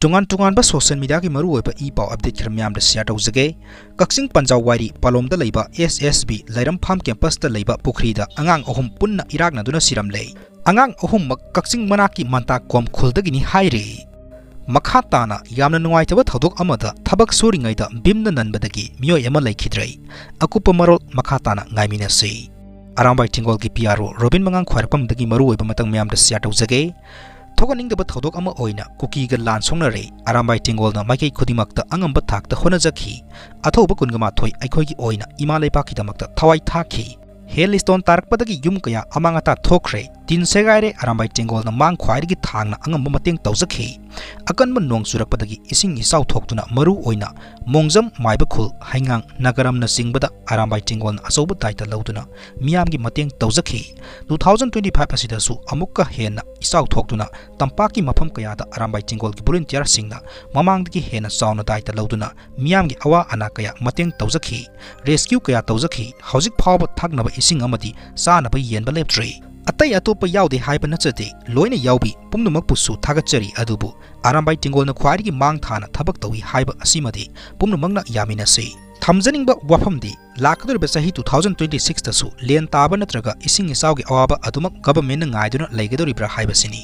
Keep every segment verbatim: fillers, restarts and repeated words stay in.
ꯇꯣꯉꯥꯟ ꯇꯣꯉꯥꯟꯕ social mediaꯒꯤ ꯃꯔꯨꯑꯣꯏꯕ ꯏ ꯄꯥꯎ update ꯈꯔ ꯃꯌꯥꯝꯗ share ꯇꯧꯖꯒꯦ꯫ ꯀꯛꯆꯤꯡ ꯄꯟꯖꯥꯎꯋꯥꯏꯔꯤ ꯄꯥꯂꯣꯝꯗ ꯂꯩꯕ S S B ꯂꯩꯔꯝꯐꯥꯝ campusꯇ ꯂꯩꯕ ꯄꯨꯈ꯭ꯔꯤꯗ ꯑꯉꯥꯡ ꯑꯍꯨꯝ ꯄꯨꯟꯅ ꯏꯔꯥꯛꯅꯗꯨꯅ ꯁꯤꯔꯝꯂꯦ꯫ ꯑꯉꯥꯡ ꯑꯍꯨꯝꯃꯛ ꯀꯛꯆꯤꯡ ꯃꯅꯥꯛꯀꯤ ꯃꯟꯇꯥꯀꯣꯝ ꯈꯨꯜꯗꯒꯤꯅꯤ ꯍꯥꯏꯔꯤ꯫ ꯃꯈꯥ ꯇꯥꯅ ꯌꯥꯝꯅ ꯅꯨꯡꯉꯥꯏꯇꯕ ꯊꯧꯗꯣꯛ ꯑꯃꯗ ꯊꯕꯛ ꯁꯨꯔꯤꯉꯩꯗ ꯚꯤꯝꯅ ꯅꯟꯕꯗꯒꯤ ꯃꯤꯑꯣꯏ ꯑꯃ ꯂꯩꯈꯤꯗ꯭ꯔꯦ꯫ ꯑꯀꯨꯞꯄ ꯃꯔꯣꯜ ꯃꯈꯥ ꯇꯥꯅ ꯉꯥꯏꯃꯤꯟꯅꯁꯤ꯫ ꯑꯔꯥꯝꯕꯥꯏ ꯇꯦꯡꯒꯣꯜꯒꯤ P R O ꯔꯣꯕꯤꯟ ꯃꯉꯥꯡ ꯈ꯭ꯋꯥꯏꯔꯥꯛꯄꯝꯗꯒꯤ ꯃꯔꯨꯑꯣꯏꯕ ꯃꯇꯥꯡ ꯃꯌꯥꯝꯗ share ꯇꯧꯖꯒꯦ꯫ ꯊꯣꯛꯍꯟꯅꯤꯡꯗꯕ ꯊꯧꯗꯣꯛ ꯑꯃ ꯑꯣꯏꯅ ꯀꯨꯀꯤꯒ ꯂꯥꯟ ꯁꯣꯛꯅꯔꯦ꯫ ꯑꯔꯥꯝꯕꯥꯏ ꯇꯦꯡꯒꯣꯜꯅ ꯃꯥꯏꯀꯩ ꯈꯨꯗꯤꯡꯃꯛꯇ ꯑꯉꯝꯕ ꯊꯥꯛꯇ ꯍꯣꯠꯅꯖꯈꯤ꯫ ꯑꯊꯧꯕ ꯀꯨꯟꯒ ꯃꯥꯊꯣꯏ ꯑꯩꯈꯣꯏꯒꯤ ꯑꯣꯏꯅ ꯏꯃꯥ ꯂꯩꯕꯥꯛꯀꯤꯗꯃꯛꯇ ꯊꯋꯥꯏ ꯊꯥꯈꯤ꯫ Hailstone ꯇꯥꯔꯛꯄꯗꯒꯤ ꯌꯨꯝ ꯀꯌꯥ ꯑꯃꯥꯡ ꯑꯇꯥ ꯊꯣꯛꯈ꯭ꯔꯦ꯫ ꯇꯤꯟ ꯁꯦꯒꯥꯏꯔꯦ꯫ ꯑꯔꯥꯝꯕꯥꯏ ꯇꯦꯡꯒꯣꯜꯅ ꯃꯥꯡ ꯈ꯭ꯋꯥꯏꯗꯒꯤ ꯊꯥꯡꯅ ꯑꯉꯝꯕ ꯃꯇꯦꯡ ꯇꯧꯖꯈꯤ꯫ ꯑꯀꯟꯕ ꯅꯣꯡ ꯆꯨꯔꯛꯄꯗꯒꯤ ꯏꯁꯤꯡ ꯏꯆꯥꯎ ꯊꯣꯛꯇꯨꯅ ꯃꯔꯨ ꯑꯣꯏꯅ ꯃꯣꯡꯖꯝ, ꯃꯥꯏꯕ ꯈꯨꯜ, ꯍꯩꯉꯥꯡ, ꯅꯒꯔꯝꯅꯆꯤꯡꯕꯗ ꯑꯔꯥꯝꯕꯥꯏ ꯇꯦꯡꯒꯣꯜꯅ ꯑꯆꯧꯕ ꯗꯥꯏꯇ ꯂꯧꯗꯨꯅ ꯃꯤꯌꯥꯝꯒꯤ ꯃꯇꯦꯡ ꯇꯧꯖꯈꯤ꯫ Two thousand twenty five ꯑꯁꯤꯗꯁꯨ ꯑꯃꯨꯛꯀ ꯍꯦꯟꯅ ꯏꯆꯥꯎ ꯊꯣꯛꯇꯨꯅ ꯇꯝꯄꯥꯛꯀꯤ ꯃꯐꯝ ꯀꯌꯥꯗ ꯑꯔꯥꯝꯕꯥꯏ ꯇꯦꯡꯒꯣꯜꯒꯤ volunteerꯁꯤꯡꯅ ꯃꯃꯥꯡꯗꯒꯤ ꯍꯦꯟꯅ ꯆꯥꯎꯅ ꯗꯥꯏꯇ ꯂꯧꯗꯨꯅ ꯃꯤꯌꯥꯝꯒꯤ ꯑꯋꯥ ꯑꯅꯥ ꯀꯌꯥ ꯃꯇꯦꯡ ꯇꯧꯖꯈꯤ꯫ Rescue ꯀꯌꯥ ꯇꯧꯖꯈꯤ꯫ ꯍꯧꯖꯤꯛ ꯐꯥꯎꯕ ꯊꯛꯅꯕ ꯏꯁꯤꯡ ꯑꯃꯗꯤ ꯆꯥꯅꯕ ꯌꯦꯟꯕ ꯂꯦꯞꯇ꯭ꯔꯤ꯫ ꯑꯇꯩ ꯑꯇꯣꯞꯄ ꯌꯥꯎꯗꯦ ꯍꯥꯏꯕ ꯅꯠꯆꯗꯦ, ꯂꯣꯏꯅ ꯌꯥꯎꯕꯤ꯫ ꯄꯨꯝꯅꯃꯛꯄꯨꯁꯨ ꯊꯥꯒꯠꯆꯔꯤ꯫ ꯑꯗꯨꯕꯨ ꯑꯔꯥꯝꯕꯥꯏ ꯇꯦꯡꯒꯣꯜꯅ ꯈ꯭ꯋꯥꯏꯗꯒꯤ ꯃꯥꯡ ꯊꯥꯅ ꯊꯕꯛ ꯇꯧꯏ ꯍꯥꯏꯕ ꯑꯁꯤꯃꯗꯤ ꯄꯨꯝꯅꯃꯛꯅ ꯌꯥꯃꯤꯟꯅꯁꯤ꯫ ꯊꯝꯖꯅꯤꯡꯕ ꯋꯥꯐꯝꯗꯤ, ꯂꯥꯛꯀꯗꯧꯔꯤꯕ ꯆꯍꯤ two thousand twenty sixꯇꯁꯨ ꯂꯦꯟ ꯇꯥꯕ ꯅꯠꯇ꯭ꯔꯒ ꯏꯁꯤꯡ ꯏꯆꯥꯎꯒꯤ ꯑꯋꯥꯕ ꯑꯗꯨꯃꯛ governmentꯅ ꯉꯥꯏꯗꯨꯅ ꯂꯩꯒꯗꯧꯔꯤꯕ꯭ꯔꯥ ꯍꯥꯏꯕꯁꯤꯅꯤ꯫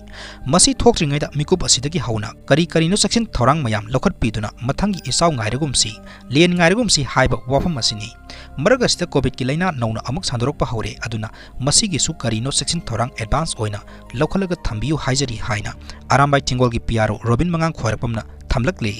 ꯃꯁꯤ ꯊꯣꯛꯇ꯭ꯔꯤꯉꯩꯗ ꯃꯤꯀꯨꯞ ꯑꯁꯤꯗꯒꯤ ꯍꯧꯅ ꯀꯔꯤ ꯀꯔꯤꯅꯣ ꯆꯦꯛꯁꯤꯟ ꯊꯧꯔꯥꯡ ꯃꯌꯥꯝ ꯂꯧꯈꯠꯄꯤꯗꯨꯅ ꯃꯊꯪꯒꯤ ꯏꯆꯥꯎ ꯉꯥꯏꯔꯒꯨꯝꯁꯤ, ꯂꯦꯟ ꯉꯥꯏꯔꯒꯨꯝꯁꯤ ꯍꯥꯏꯕ ꯋꯥꯐꯝ ꯑꯁꯤꯅꯤ꯫ ꯃꯔꯛ ꯑꯁꯤꯗ COVIDꯀꯤ ꯂꯥꯏꯅꯥ ꯅꯧꯅ ꯑꯃꯨꯛ ꯁꯟꯗꯣꯔꯛꯄ ꯍꯧꯔꯦ꯫ ꯑꯗꯨꯅ ꯃꯁꯤꯒꯤꯁꯨ ꯀꯔꯤꯅꯣ ꯆꯦꯛꯁꯤꯟ ꯊꯧꯔꯥꯡ advance ꯑꯣꯏꯅ ꯂꯧꯈꯠꯂꯒ ꯊꯝꯕꯤꯌꯨ ꯍꯥꯏꯖꯔꯤ ꯍꯥꯏꯅ ꯑꯔꯥꯝꯕꯥꯏ ꯇꯦꯡꯒꯣꯜꯒꯤ P R O ꯔꯣꯕꯤꯟ ꯃꯉꯥꯡ ꯈ꯭ꯋꯥꯏꯔꯥꯛꯄꯝꯅ ꯊꯝꯂꯛꯂꯤ꯫